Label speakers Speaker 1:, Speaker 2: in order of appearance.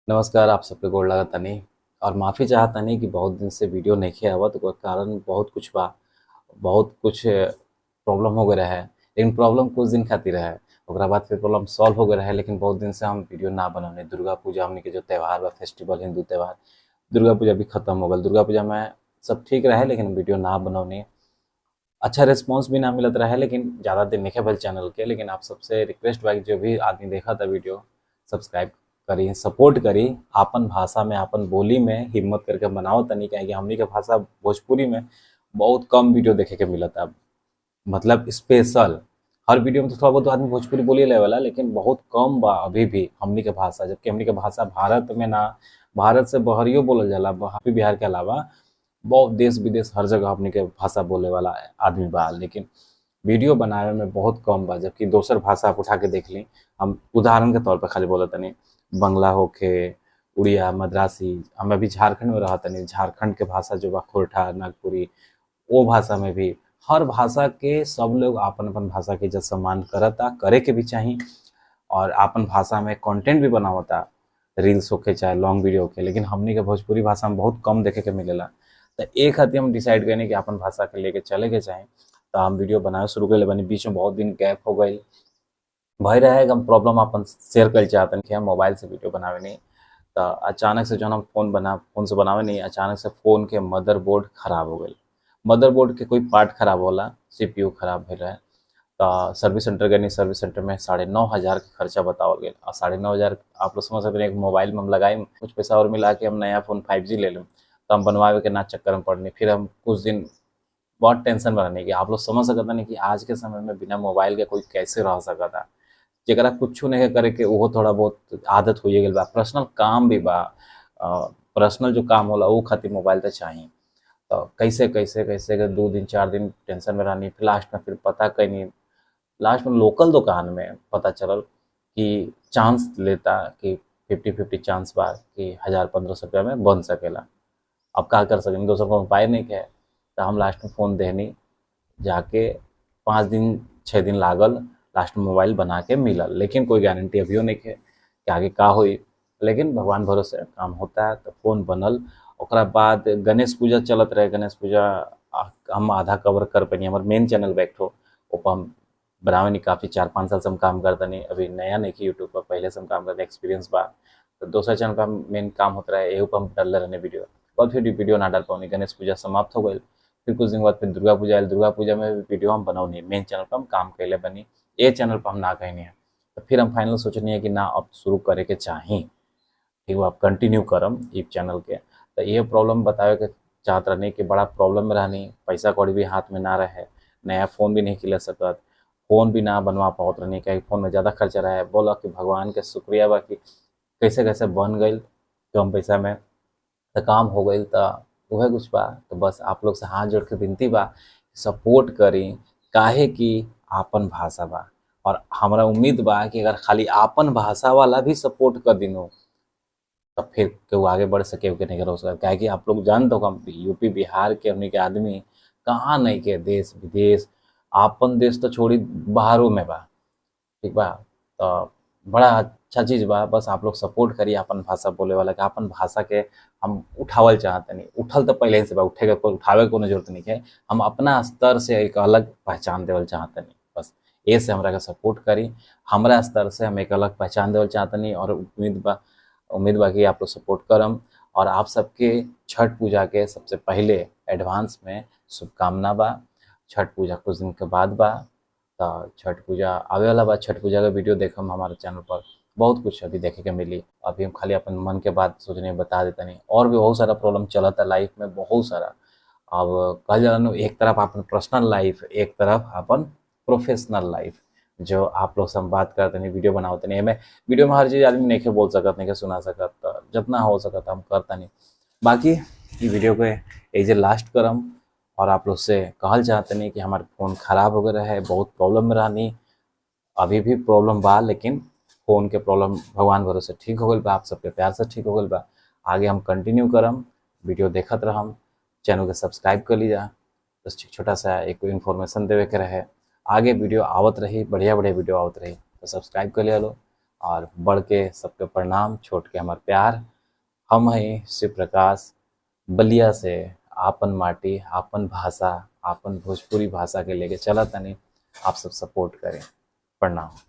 Speaker 1: नमस्कार, आप सबके गोड़ लागतानी और माफ़ी चाहतानी कि बहुत दिन से वीडियो नइखे आवत। ओकर कारण बहुत कुछ बा, बहुत कुछ प्रॉब्लम हो गए रहे, लेकिन प्रॉब्लम कुछ दिन खातिर रहे। ओकरा बाद फिर प्रॉब्लम सॉल्व हो गए रहे, लेकिन बहुत दिन से हम वीडियो ना बनवनी। दुर्गा पूजा हमनी के जो त्यौहार बा, फेस्टिवल, हिंदू त्यौहार दुर्गा पूजा भी खत्म हो गल। दुर्गा पूजा में सब ठीक रहे, लेकिन वीडियो ना बनवनी। अच्छा रिस्पॉन्स भी ना मिलत रहे, लेकिन ज़्यादा दिन नहीं भइल चैनल के। लेकिन आप सबसे रिक्वेस्ट बा कि जो भी आदमी देखा था वीडियो, सब्सक्राइब करी, सपोर्ट करी। आपन भाषा में, आपन बोली में हिम्मत करके बनाओ तनी, काहे कि हमनी के भाषा भोजपुरी में बहुत कम वीडियो देखे के मिलता। मतलब स्पेशल हर वीडियो में तो थोड़ा बहुत आदमी भोजपुरी बोली ले वाला, लेकिन बहुत कम बा अभी भी हमनी के भाषा। जबकि हमनी के भाषा भारत में ना, भारत से बहरियो बोलल जाला। बिहार के अलावा बहुत देश विदेश हर जगह हमनी के भाषा बोले वाला आदमी बा, लेकिन वीडियो बनावे में बहुत कम बा। जबकि दोसर भाषा आप उठा के देख ली, हम उदाहरण के तौर पर खाली बोलत तनी, बंगला होखे, उड़िया, मद्रासी। हम अभी झारखंड में रहत तनी, झारखंड के भाषा जो बा खोरठा, नागपुरी, वो भाषा में भी हर भाषा के सब लोग आपन अपन भाषा के इज्जत सम्मान करता, करे के भी चाही। और आपन भाषा में कंटेंट भी बनावता, रील्स होखे चाहे लॉन्ग वीडियो होखे, लेकिन हमनी के भोजपुरी भाषा में बहुत कम देखे के मिलेला। तो एक खातिर हम डिसाइड करें कि अपन भाषा के लेके चले के चाहे, तो हम वीडियो बनावे शुरू कर बनी। बीच में बहुत दिन गैप हो गई भय रहे, हम प्रॉब्लम अपन शेयर कर चाहते कि हम मोबाइल से वीडियो बनावे नहीं। तो अचानक से जो हम फोन से बनावे नहीं, अचानक से फ़ोन के मदरबोर्ड खराब हो गई। मदरबोर्ड के कोई पार्ट खराब होला, CPU खराब भइल रहे। तो सर्विस सेंटर गई, सर्विस सेंटर में 9,500 के खर्चा बतावल गया। और 9,500 आप लोग समझ सकते हैं, एक मोबाइल में हम लगाए कुछ पैसा और मिला के हम नया फ़ोन 5G ले लें, तो हम बनवावे के ना चक्कर में पड़नी। फिर हम कुछ दिन बहुत टेंशन में रहनी कि आप लोग समझ सकता नहीं कि आज के समय में बिना मोबाइल के कोई कैसे रह सकता। जरा कुछ नहीं करे के वो थोड़ा बहुत आदत हो गई बा, पर्सनल काम भी बा, पर्सनल जो काम होला वो खातिर मोबाइल तो चाहिए। तो कैसे कैसे कैसे के 2 दिन 4 दिन टेंशन में रहनी। फिर लास्ट में फिर पता कहीं, लास्ट में लोकल दुकान में पता चलल कि चांस लेता कि 50-50 चांस बा कि 1000-1500 रुपया में बन सकेला। अब क्या कर सकें, दोसर को उपाय नहीं है। तो हम लास्ट में फ़ोन देनी जाके 5 दिन 6 दिन लागल, लास्ट में मोबाइल बना के मिलल। लेकिन कोई गारंटी अभियो नहीं है कि आगे का होई, लेकिन भगवान भरोसे काम होता है। तो फ़ोन बनल। ओकरा बाद गणेश पूजा चलत रहे। गणेश पूजा हम आधा कवर कर पैनी। हमार मेन चैनल बैठो ओपर हम बनावे नहीं, काफ़ी 4-5 साल से हम काम करते नहीं, अभी नया नहीं कि यूट्यूब पर पहले से हम काम करते, एक्सपीरियंस बा। तो दूसरा चैनल पर हम मेन काम होता रहे, एहू पर हम डालले रहने वीडियो, और फिर वीडियो ना डाल पाऊँ। गणेश पूजा समाप्त हो गई। फिर कुछ दिन बाद फिर दुर्गा पूजा आयल। दुर्गा पूजा में वीडियो हम बनौनी, मेन चैनल पर हम काम कैले बनी, ए चैनल पर हम ना कहनी है। तो फिर हम फाइनल सोचनी है कि ना अब शुरू करे के चाही, ठीक है, आप कंटिन्यू करम ई चैनल के। तो ये प्रॉब्लम बतावे के चाहत रहनी कि बड़ा प्रॉब्लम में रहनी, पैसा कौड़ी भी हाथ में ना रहे, नया फ़ोन भी नहीं खिला सकत, फ़ोन भी ना बनवा पावत रहनी, क्या फ़ोन में ज़्यादा खर्चा रहा है। बोला कि भगवान के शुक्रिया बा कि कैसे कैसे बन गई कम पैसा में, तो काम हो गई। तो वह कुछ बा। तो बस आप लोग से हाथ जोड़ के विनती बा, सपोर्ट करी, काहे कि आपन भाषा बा। और हमारा उम्मीद बा कि अगर खाली आपन भाषा वाला भी सपोर्ट कर दिनो तो फिर केहू आगे बढ़ सके के नहीं कर सके। काहे कि आप लोग जान दो, हम यूपी बिहार के हमनी के आदमी कहाँ नहीं के, देश विदेश, आपन देश तो छोड़ी बाहरों में बा, ठीक बा। तो बड़ा अच्छा चीज़ बा। बस आप लोग सपोर्ट करिए अपन भाषा बोले वाला के। अपन भाषा के हम उठावल चाहते नहीं, उठल तो पहले से बा, उठे के उठावे के कोनो जरूरत नहीं है। हम अपना स्तर से एक अलग पहचान देवल चाहते नहीं, बस ये से हमरा के सपोर्ट करी। हमारा स्तर से हम एक अलग पहचान देवल चाहते नहीं, और उम्मीद बा कि आप लोग सपोर्ट करम। और आप सबके छठ पूजा के सबसे पहले एडवांस में शुभकामना बा। छठ पूजा कुछ दिन के बाद बा, तो छठ पूजा आवे वाला बा। छठ पूजा का वीडियो देखम हमारे चैनल पर, बहुत कुछ अभी देखे के मिली। अभी हम खाली अपन मन के बात सोचने बता देता नहीं, और भी बहुत सारा प्रॉब्लम चलता लाइफ में, बहुत सारा। अब कहल जाला एक तरफ अपन पर्सनल लाइफ, एक तरफ अपन प्रोफेशनल लाइफ, जो आप लोग से हम बात करते नहीं, वीडियो बनाते नहीं। हमें वीडियो में हर चीज़ आदमी नहीं बोल सकत, नहीं सुना सकत, जितना हो सकत हम करता नहीं। बाकी ये वीडियो को एज ए लास्ट करम, और आप लोग से कहल चाहते नहीं कि हमारे फ़ोन ख़राब हो गया है, बहुत प्रॉब्लम में रहनी, अभी भी प्रॉब्लम बा, लेकिन फ़ोन के प्रॉब्लम भगवान भरोसे ठीक हो गई बा, आप सबके प्यार से ठीक हो गई बा। आगे हम कंटिन्यू करम, वीडियो देखत रहम, चैनल के सब्सक्राइब कर लीजा। बस छोटा सा एक इन्फॉर्मेशन देवे के रहे। आगे वीडियो आवत रही, बढ़िया बढ़िया वीडियो आवत रही, तो सब्सक्राइब कर लिया लो। और बढ़ के सबके प्रणाम, छोट के हमार प्यार। हम हैं शिव प्रकाश बलिया से, आपन माटी आपन भाषा आपन भोजपुरी भाषा के लेके चला तनी। आप सब सपोर्ट करें। प्रणाम।